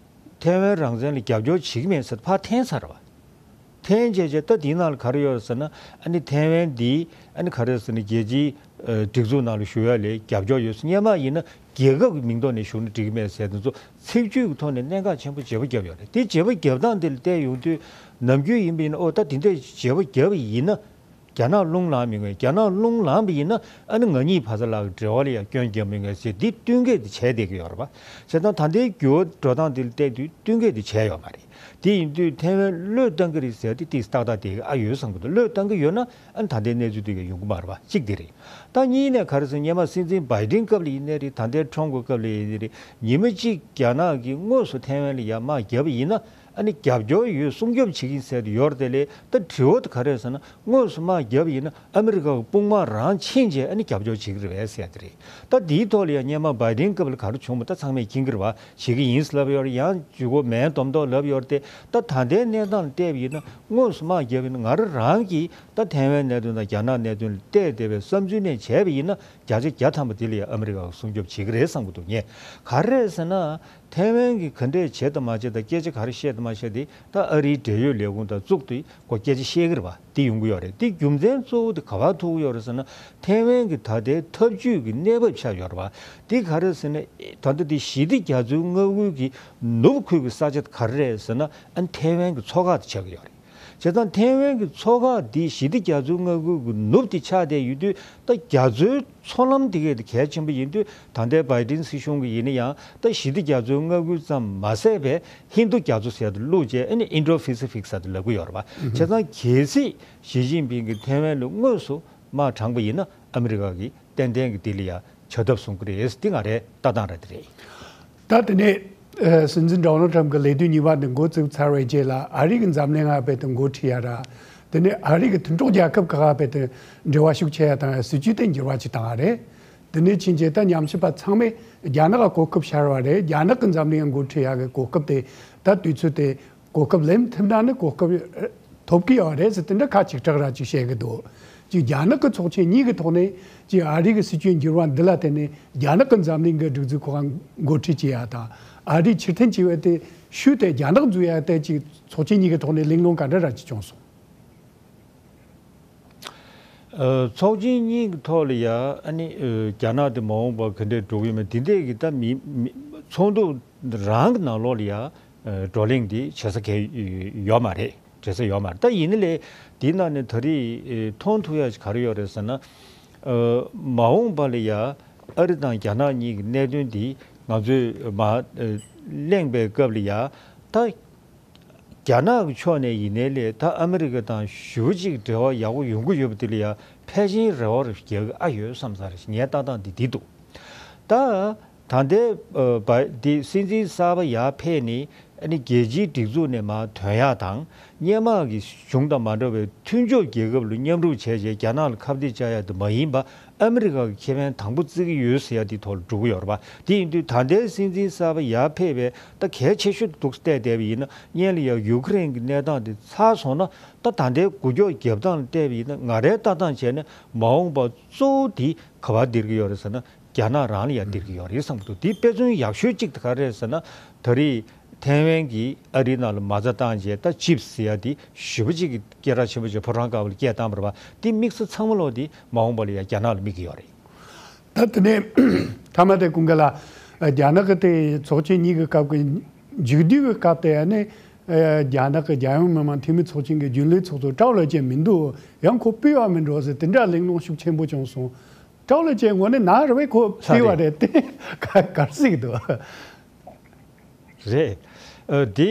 ཐའེ་ཝན་རང་བཙན་ལ་རྒྱབ་སྐྱོར་བྱེད་ཀྱི་མེད་ཟེར་ཕར་འཐེན་ཚར་བ། འཐེན་བྱས་བྱས་ད་དེའི་ནང་ལ་ག་རེ་ཡོད་རེད་ཟེར་ན་ཨ་ནི་ཐའེ་ཝན་འདི་ཨ་ནི་ག་རེ་ཟེར་ན་རྒྱལ་སྤྱིའི་ཨ་སྒྲིག་འཛུགས་ནང་ལ་ཞུགས་ཡ་ལ་རྒྱབ་སྐྱོར་ཡོད་ཟེར། སྔོན་མ་ཡིན་ན་རྒྱལ་ཁབ་ཀྱི་མིང་ཐོག་ནས་ཞུགས་ན་འགྲིག་གི་མེད་ཟེར་དེ་ཚོ་ཚིག་བརྗོད་ཀྱི་ཐོག་ནས་གནད་འགག་ཆེན་པོ་བརྗེ་པོ་བརྒྱབ་ཡོད་རེད། དེ་བརྗེ་པོ་བརྒྱབ་སྟངས་དེ་ལ་བལྟས་ཡོང་དུས་ནམ་རྒྱུན་ཡིན་པ་ཡིན་ན་ཨོ་ད་དེ་འདྲས་བརྗེ་པོ་བརྒྱབ་པ་ཡིན་ན། རྒྱ་ནག་རླུང་ལངས་མི་ངོས། རྒྱ་ནག་རླུང་ལངས་པ་ཡིན་ན་ཨ་ནི་ང་གཉིས་ཕ་ས་ལགས་ཀྱི་འབྲེལ་བ་ལ་ཡང་སྐྱོན་རྒྱག་མི་ངོས་ཟེར་འདི་བསྟུན་མཁས་དེ་བྱས་བསྡད་ཀྱི་ཡོད་རེད་པ། བྱས་ཙང་ད་ལྟའི་འགྱུར་བ་འགྲོ་སྟངས་འདི་ལ་བལྟས་དུས་བསྟུན་མཁས་དེ་བྱས་ཡོད་མ་རེད། དེ་ཡིན་དུས་ཐའེ་ཝན་བློས་བཏང་གི་རེད་ཟེར་དེ་ཏིས་ཏག་ཏག་དེ་ཨ་ཡོད་བསམ་གྱི་འདུག་བློས་བཏང་གི་ཡོད་ན་ཨ་ནི་ད་ལྟའི་གནས་ཚུལ་དེ་ག་ཡོང་གི་མ་རེད་པ། གཅིག་དེ་རེད། ད་གཉིས་ནས་ག་རེ་ཟེར་སྔོན་མ་སྲིད་འཛིན་བྷའི་ཌེན་སྐབས་ལ་ཡིན་ནའི་རེད། ད་ལྟའི་ཁྲོམ་གྱི་སྐབས་ལ་ཡིན་ནའི་རེད། ཉི་མ་གཅིག་རྒྱ་ནག་གིས་དངོས་སུ་ཐའེ་ཝན་ལ་ཡར་དམག་བརྒྱབ་པ་ཡིན་ན། ཨ་ནི་རྒྱབ་སྐྱོར་ཡོད་སྲུང་སྐྱོབ་བྱེད་ཀྱིན་ཟེར་དུ་ཡོད་རེད། དེ་ལས་ད་དྲི་བ་དེ་ག་རེ་ཟེར་ན་དངོས་སུ་དམག་བརྒྱབ་ཡིན་ན་ཨ་མི་རི་ཀ་གི་དཔུང་དམག་རང་ཕྱིན་རྗེས་ཨ་ནི་རྒྱབ་སྐྱོར་བྱེད་ཀྱི་རེད་པས་ཟེར་ཡ་དེ་རེད། ད་དེའི་ཐོག་ལ་ཡང་སྔོན་མ་བྷའི་ཌེན་སྐབས་ལ་ག་རེ་བྱུང་བ་ད་ཚང་མས་མཁྱེན་གྱི་རེད་པ། བྱེད་ཀྱི་ཡིན་ལབ་ཡོད་རེད། ཡང་ཇུས་འགོད་མེད་མདོག་མདོག་ལབ་ཡོད་རེད། དེ་ད་ད་ལྟའི་གནས་སྟངས་ལ་བལྟས་པ་ཡིན་ན་དངོས་སུ་དམག་བརྒྱབ་ཡིན་ན་ང་རང་རང་གིས་ད་ཐའེ་ཝན་གནད་དོན་དང་རྒྱ་ནག་གནད་དོན་ལ་བལྟས་བསྡད་པའི་བསམ་ཚུལ་ནས་བྱས་པ་ཡིན་ན་བརྒྱ་ཆ་བརྒྱ་ཐམ་པ་དེ་ལ་ཡང་ཨ་མི་རི་ཀ་གིས་སྲུང་སྐྱོབ་བྱེད་ཀྱི་རེད་བསམ་གྱི་འདུག་ངས་ག་རེ་རེད་ཟེར་ན། ཐའེ་ཝན་གྱིས་ག་འདྲས་བྱེད་དང་མ་བྱེད་དང་སྐད་ཆ་ག་རེ་བཤད་དང་མ་བཤད་དེ་ད་ཨ་རིའི་འབྲེལ་ཡོད་ལས་ཁུངས་དང་བཙུགས་ཏེ་ཁོ་སྐད་ཆ་བཤད་ཀྱི་རེད་པ། དེ་ཡོང་གི་ཡོད་རེད། དེ་རྒྱུ་མཚན་གཙོ་བོ་དེ་ག་པར་ཐུག་གི་ཡོད་རེད་ཟེར་ན་ཐའེ་ཝན་གྱི་ད་ལྟའི་འཐབ་ཇུས་ཀྱི་གནས་བབ་ཆགས་ཡོད་རེད་པ། དེ་ག་རེ་ཟེར་ན་ད་ལྟ་དེ་ཞི་བདེ་རྒྱ་མཚོའི་མངའ་ཁུལ་གྱི་ནུབ་ཁུལ་གྱི་ས་ཆ་དེ་ག་རེ་རེད་ཟེར་ན་ཨ་ནི་ཐའེ་ཝན་གྱི་མཚོ་ཁག་དེ་ཆགས་ཀྱི་ཡོད་རེད། བྱས་ཙང་ཐའེ་ཝན་གྱི་མཚོ་ཁག་འདི་ཞི་བདེ་རྒྱ་མཚོའི་མངའ་ཁུལ་གྱི་ནུབ་དེ་ཆགས་བསྡད་ཡོད་དུས་ད་རྒྱ་མཚོའི་མཚོ་ལམ་དེ་གས་དེ་གལ་ཆེན་པོ་ཡིན་དུས་ད་ལྟའི་བྷའི་ཌེན་སྲིད་གཞུང་གི་ཡིན་ན་ཡང་ད་ཞི་བདེ་རྒྱ་མཚོའི་མངའ་ཁུལ་ཙམ་མ་ཟད་པའི་ཧིན་རྡུ་རྒྱ་མཚོ་ཟེར་དུ་བླུགས་རྗེས་ཨ་ནི་ཨིན་ཌོ་ཕི་སི་ཕིག་ཟེར་དུ་ལབ་ཀྱི་ཡོད་རེད་པ། བྱས་ཙང་གལ་སྲིད་ཞི་ཅིན་ཕིང་གིས་ཐའེ་ཝན་ལ་དངོས་སུ་དམག་དྲངས་པ་ཡིན་ན་ཨ་མི་རི་ཀ་གིས་ཏན་ཏན་གྱི་དེ་ལ་ཡ་བྱ་ཐབས་བཟུང་གི་རེད། དེ་ང་རའི་ལྟ་སྟངས་ར་དེ་རེད། ད་དེ་ནས་ཨ་སྲིད་འཛིན་ཌོ་ནལ་ཊམ་གྱི་ལས་དུས་གཉིས་པ་འདི་འགོ་བཙུགས་ཚར་བའི་རྗེས་ལ་ཨ་རི་གི་འཛམ་གླིང་ང་བལ་དུ་འགོ་ཁྲིད་ཡ་ར། དེ་ནས་ཨ་རི་གི་མཐུན་གྲོགས་རྒྱལ་ཁབ་ཁག་བལ་དུ་འབྲེལ་བ་ཤུགས་ཆེ་ཡ་དང་སྲིད་ཇུས་དེ་འགྱུར་བ་ཅིག་བཏང་བ་རེད། དེ་ནས་ཕྱིན་རྗེས་ད་ཉམས་ཞིབ་པ་ཚང་མས་རྒྱ་ནག་གི་གོ་སྐབས་ཤར་བ་རེད། རྒྱ་ནག་གི་འཛམ་གླིང་ང་འགོ་ཁྲིད་ཡ་གི་གོ་སྐབས་དེ་ད་དུས་ཚོད་དེ་གོ་སྐབས་ལེན་ཐུབ་ན་ནི་གོ་སྐབས་ཐོབ་ཀྱི་ཡོད་རེད་ཟེར་དེ་འདྲ་ཁ་ཆིག་ཁྲག་ར་ཅིག་བཤད་ཀྱི་འདུག་ཅིག་རྒྱ་ནག་གི་ཚོགས་ཆེན་གཉིས་ཀྱི་ཐོག་ནས་ཅིག་ཨ་རི་གི་སྲིད་ཇུས་འགྱུར་བ་འདི་ལ་བརྟེན་ནས་རྒྱ་ནག་གི་འཛམ་གླིང་གི་སྒྲིག་འཛུགས་ཁག་འགོ་ཁྲིད་བྱེད་ཡ་དང་ཨ་རིའི་ཕྱིར་འཐེན་བྱེད་པ་དེ་ཤུལ་དེ་རྒྱ་ནག་འཛུལ་ཡ་དེ་ཅིག་ཚོགས་ཆེན་གཉིས་ཀྱི་ཐོག་ནས་གླེང་སློང་ག་འདྲ་ར་ཅིག་བྱུང་སོང་། ཨ། ཚོགས་ཆེན་གཉིས་ཀྱི་ཐོག་ལ་ཡ་ཨ་ནི་ཨ་རྒྱ་ནག་དེ་མ་འོངས་པ་ག་འདྲས་འགྲོ་གི་ཡོད་མེད་དེ་འདྲས་ཀྱི་ད་མི་མི་ཚོགས་འདུ་རང་གི་ནང་ལོགས་ལ་ཡ་ཨ་བགྲོ་གླེང་དེ་བྱེད་ས་གང་ཡོད་མ་རེད། བྱེད་ས་ཡོད་མ་རེད། ད་ཡིན་ན་ལས་དེའི་ནང་ནས་ད་རེས་ཨ་མཐོང་ཐུབ་ཡ་ཞིག་ག་རེ་ཡོད་རེད་ཟེར་ན། ཨ་མ་འོངས་པ་ལ་ཡ་ཨ་རི་དང་རྒྱ་ནག་གཉིས་ཀྱི་གནད་དོན་དེ་ང་ཚོས་མར་ཨ་གླེང་པའི་སྐབས་ལ་ཡ་ད། རྒྱ་ནག་གི་ཕྱོགས་ནས་ཡིན་ནའི་ལས་ད་ཨ་མི་རི་ཀ་དང་ཞེ་པོ་ཅིག་འབྲེལ་བ་ཡག་པོ་ཡོང་གི་ཡོད་པ་དེ་ལ་ཡང་ཕལ་ཆེར་རེ་བ་རེ་རྒྱག་གི་ཨ་ཡོད་བསམ་ས་རེད། ངའི་ལྟ་སྟངས་འདི་འདི་འདུག་ད་ད་ལྟའི་ཨ་བ་འདི་སྲིད་འཛིན་གསར་པ་ཡར་ཕེབས་ནས་ཨ་ནི་རྒྱལ་སྤྱིའི་སྒྲིག་འཛུགས་ནས་མར་ཐོན་ཡག་དང་སྔོན་མ་གི་གཞུང་དང་མ་འདྲ་བའི་མཐུན་ཕྱོགས་རྒྱལ་ཁབ་ལ་མཉམ་རུབ་བྱས་རྗེས་རྒྱ་ནག་ལ་ཁ་གཏད་བཅག་ཡག་དེ་མ་ཡིན་པ། ཨ་མི་རི་ཀ་གི་ཁེ་ཕན་དང་པོ་བརྩི་གི་ཡོད་ཟེར་ཡ་དེའི་ཐོག་ལ་འགྲོ་གི་ཡོད་རེད་པ། དེ་ཡིན་དུས་ད་ལྟའི་སྲིད་འཛིན་གསར་པ་ཡར་ཕེབས་པའི་ད་གལ་ཆེ་ཤོས་འདུག་བལྟས་བསྡད་པ་ཡིན་ན་སྔོན་ལ་ཡ་ཡུ་ཁུ་རེན་གྱི་གནས་སྟངས་དེ་ཚར་སོང་ན་ད་ད་ལྟའི་འགུལ་སྐྱོད་རྒྱབ་སྟངས་ལ་བལྟས་པ་ཡིན་ན་ང་རའི་ལྟ་སྟངས་བྱས་ན་མ་འོངས་པ་གཙོ་བོ་དེ་ག་པར་སྟེར་གི་ཡོད་རེད་ཟེར་ན་རྒྱ་ནག་རང་ལ་ཡ་སྟེར་གི་ཡོད་རེད་བསམ་གྱི་འདུག་དེ་དཔེ་མཚོན་ཡག་ཤོས་གཅིག་དེ་ག་རེ་རེད་ཟེར་ན་ད་རེས། ཐའེ་ཝན་གྱིས་ཨ་རིའི་ནང་ལ་མ་རྩ་བཏང་རྗེས་ད་ཅིབ་སི་ཟེར་ཡ་དེ་ཞེ་པོ་ཅིག་གི་སྐད་གྲགས་ཆེན་པོ་ཅིག་ཕོ་བྲང་དཀར་པོ་ལ་སྐད་བཏང་བ་རེད་པ། དེ་དམིགས་ས་ཚང་མ་ལོག་དེ་མ་འོངས་པ་ལ་ཡ་རྒྱ་ནག་ལ་དམིགས་ཀྱི་ཡོད་རེད། ད་དེ་ནས་མཐའ་མ་དེ་ཀུན་དགའ་ལགས། རྒྱ་ནག་གི་དེ་ཚོགས་ཆེན་གཉིས་ཀྱི་སྐབས་ཀྱི་མཇུག་བསྡུའི་གི་སྐབས་དེ་ཨ་ནི་རྒྱ་ནག་གི་རྒྱལ་ཡོངས་མི་དམངས་འཐུས་མི་ཚོགས་ཆེན་གྱི་རྒྱུན་ལས་ཚོགས་གཙོ་ཀྲའོ་ལེ་ཅན་མི་འདུག་ཡང་ཁོ་ཕུད་པ་མིན་འགྲོ་ཟེར་དེ་འདྲ་གླེང་སློང་ཤུགས་ཆེན་པོ་བྱུང་སོང་། ཀྲའོ་ལེ་ཅན་དངོས་གནས་ན་རེ་བས་ཁོ་ལྷ་ཕུད་པ་རེད། རེད་དེ་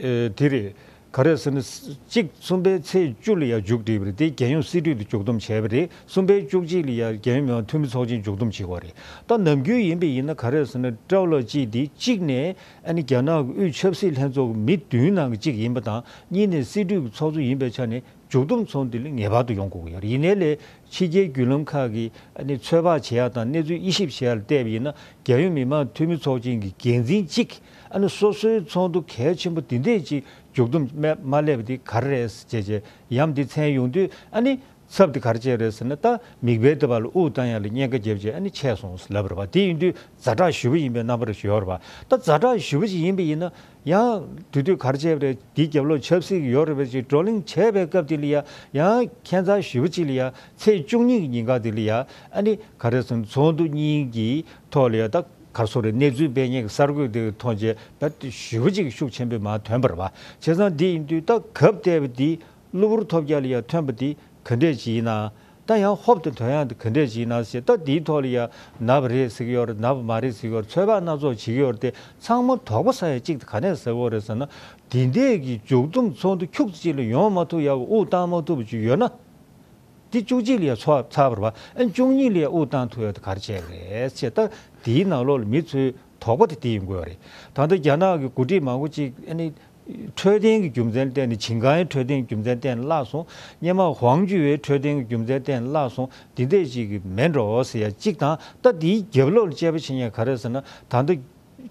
ཨ་དེ་རེད། ག་རེ་ཟེར་ན། གཅིག་གསུམ་པའི་ཚེས་བཅུ་ལ་ཡང་མཇུག་བསྒྲིལ་བ་རེད། དེ་རྒྱལ་ཡོངས་སྲིད་གྲོས་དེ་མཇུག་བསྡོམས་བྱས་པ་རེད། གསུམ་པའི་བཅུ་གཅིག་ལ་ཡང་རྒྱལ་ཡོངས་མི་དམངས་འཐུས་མི་ཚོགས་ཆེན་མཇུག་བསྡོམས་བྱེད་དགོས་རེད། ད་ནམ་རྒྱུན་ཡིན་པ་ཡིན་ན་ག་རེ་ཟེར་ན། ཀྲའོ་ལགས་གཅིག་དེ་གཅིག་ནས་ཨ་ནི་རྒྱ་ནག་གི་དབུས་ཆབ་སྲིད་ལྷན་ཚོགས་ཀྱི་མི་བདུན་ནང་གི་གཅིག་ཡིན་པ་དང་། གཉིས་ནས་སྲིད་གྲོས་ཀྱི་ཚོགས་གཙོ་ཡིན་པའི་ཆ་ནས་མཇུག་བསྡོམས་ཚོགས་འདུ་ལ་ངེས་པར་དུ་ཡོང་དགོས་ཀྱི་ཡོད་རེད། ཡིན་ནའི་ལས་ཕྱི་རྒྱལ་བརྒྱུད་ལམ་ཁག་གི་ཨ་ནི་ཚོད་དཔག་བྱེད་ཡག་དང་གནས་ཚུལ་དབྱེ་ཞིབ་བྱེད་ཡག་ལ་བལྟས་པ་ཡིན་ན། རྒྱལ་ཡོངས་མི་དམངས་འཐུས་མི་ཚོགས་ཆེན་གྱི་འགན་འཛིན་གཅིག་ཨ་ནི་སོ་སོའི་ཚོགས་འདུ་གལ་ཆེན་པོ་འདི་འདྲས་ཅིག་མཇུག་བསྡོམས་མ་མ་སླེབས་པ་འདི་ག་རེ་རེད་ཟེར་བྱས་བྱས་ཡམ་འདི་མཚན་ཡོང་དུས། ཨ་ནི་ཚབ་འདི་ག་རེ་བྱས་རེད་ཟེར་ན། ད་མིག་དཔེ་ལྟ་བུ་ལ་དབུགས་བཏང་ཡག་ལ་གཉན་ཁ་བརྒྱབ་བྱས་ཨ་ནི་ཆད་སོང་ལབ་རེད་པ། དེ་ཡིན་དུས་ཛ་དྲག་ཞེ་པོ་ཡིན་པའི་རྣམ་པ་ཞིག་ཡོད་རེད་པ། ད་ཛ་དྲག་ཞེ་པོ་ཅིག་ཡིན་པ་ཡིན་ན། ཡང་དེ་དུས་ག་རེ་བྱས་པ་རེད། དེའི་རྒྱབ་ལོགས་ཆབ་སྲིད་ཀྱི་ཡོད་རེད་པ། ཅིག་བགྲོ་གླེང་བྱས་པའི་སྐབས་དེ་ལ་ཡ་ཡང་ཁྱད་མཚར་ཞེ་པོ་ཅིག་ལ་ཡ་ཚེས་བཅུ་གཉིས་ཀྱི་ཉིན་ཀ་དེ་ལ་ཡ་ཨ་ནི་ག་རེ་ཟེར་ན། ཚོགས་འདུ་གཉིས་ཀྱི་ཐོག་ལ་ཡ་ད་ག་རེ་ཟེར་རེད། གནས་ཚུལ་སྤེལ་མཁན་གྱི་གསར་འགོད་དེ་མཐོང་རྗེས་ད་ཞེ་པོ་ཅིག་ཤུགས་ཆེན་པོས་མར་ཐོན་པ་རེད་པ། བྱས་ཙང་དེ་ཡིན་དུས་ད་གབ་བལྟས་པ་དེ་གློ་བུར་ཐོལ་རྒྱག་ལ་ཡ་ཐོན་པ་དེ་ག་འདྲས་ཅིག་ཡིན་ན། ད་ཡང་ཧོབ་ཏེ་ཐོན་ཡག་དེ་ག་འདྲས་ཅིག་ཡིན་ན་ཞེས། ད་དེའི་ཐོག་ལ་ཡ་ན་བ་རེད་ཟེར་གྱི་ཡོད་རེད། ན་བ་མ་རེད་ཟེར་གྱི་ཡོད་རེད། ཚོད་དཔག་སྣ་ཚོགས་བྱེད་ཀྱི་ཡོད་རེད། དེ་ཚང་མ་དོགས་པ་ཟ་ཡག་གཅིག་དེ་ག་ནས་ཟ་གི་ཡོད་རེད་ཟེར་ན། དེ་འདྲས་ཀྱི་མཇུག་བསྡོམས་ཚོགས་འདུ་ཁྱུག་ཙམ་ཅིག་ལ་ཡོང་མ་ཐུབ་ཡག་གི་དབུགས་བཏང་མ་ཐུབ་པ་ཅིག་ཡོད་ན། དེ་བཅུ་གཅིག་ལ་ཡ་ཚོགས་ཚར་བ་རེད་པ། ཨ་ནི་བཅུ་གཉིས་ལ་ཡ་དབུགས་བཏང་ཐུབ་ཡག་དེ་ག་རེ་བྱས་པ་རེད་ཅེས། ད་དེའི་ནང་ལོགས་ལ་མི་ཚོའི་དོགས་པ་དེ་དེ་ཡིན་དགོས་པ་རེད། ད་ལྟ་རྒྱ་ནག་གི་འགོ་ཁྲིད་མང་པོ་ཅིག་ཨ་ནི་འཕྲོད་བསྟེན་གྱི་རྒྱུ་མཚན་བརྟེན་ནས། ཆིང་ཀའེ་འཕྲོད་བསྟེན་གྱི་རྒྱུ་མཚན་བརྟེན་ནས་བརླག་སོང་། སྔོན་མ་ཝང་ཅུའེ་འཕྲོད་བསྟེན་གྱི་རྒྱུ་མཚན་བརྟེན་ནས་བརླག་སོང་། འདི་འདྲས་ཅིག་གི་མེད་འགྲོ་ཟེར་ཡག་གཅིག་དང་། ད་དེའི་རྒྱབ་ལོགས་ལ་དཔྱད་པ་བྱེད་མཁན་ག་རེ་ཟེར་ན། ད་ལྟ་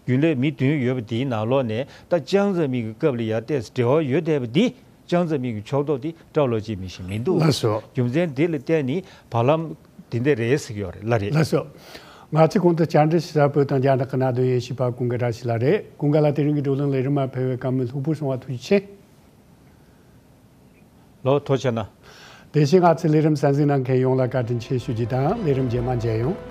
རྒྱུན་ལས་མི་བདུན་ཡོད་པ་དེའི་ནང་ལོགས་ནས། ད་ཅང་ཙེ་མིན་གྱི་སྐབས་ལ་ཡ་ཏོག་ཙམ་འབྲེལ་བ་ཡོད་བསྡད་པ་འདི། ཅང་ཙེ་མིན་གྱི་ཕྱོགས་གཏོགས་དེ་ཀྲའོ་ལགས་གཅིག་མིན་ཞིག་མི་འདུག་ལགས་སོ། རྒྱུ་མཚན་དེ་ལ་བརྟེན་ནས་བར་ལམ་དེ་འདྲས་རེད་ཟེར་གྱི་ཡོད་རེད། ལགས་རེད། ལགས་སོ། ང་ཚོས་གོང་དུ་བཅར་འདྲི་ཞུ་ས་བོད་དང་རྒྱ་ནག་གི་གནད་དོན་དབྱེ་ཞིབ་པ་ཀུན་དགའ་བཀྲ་ཤིས་ལགས་རེད། ཀུན་དགའ་ལགས། དེ་རིང་གི་བགྲོ་གླེང་ལས་རིམ་མ་ཕེབས་པའི་བཀའ་མོལ་ལྷུག་པོ་གསུང་བ་ཐུགས་རྗེ་ཆེ། ལོ་ཐོ་ཆེ་ན། དེ་བཞིན་ང་ཚོའི་ལས་རིམ་གསན་གཟིགས་གནང་མཁན་ཡོངས་ལ་བཀའ་དྲིན་ཆེ་ཞུ་རྒྱུ་དང་། ལས་རིམ་རྗེས་མ་མཇལ་ཡོང་།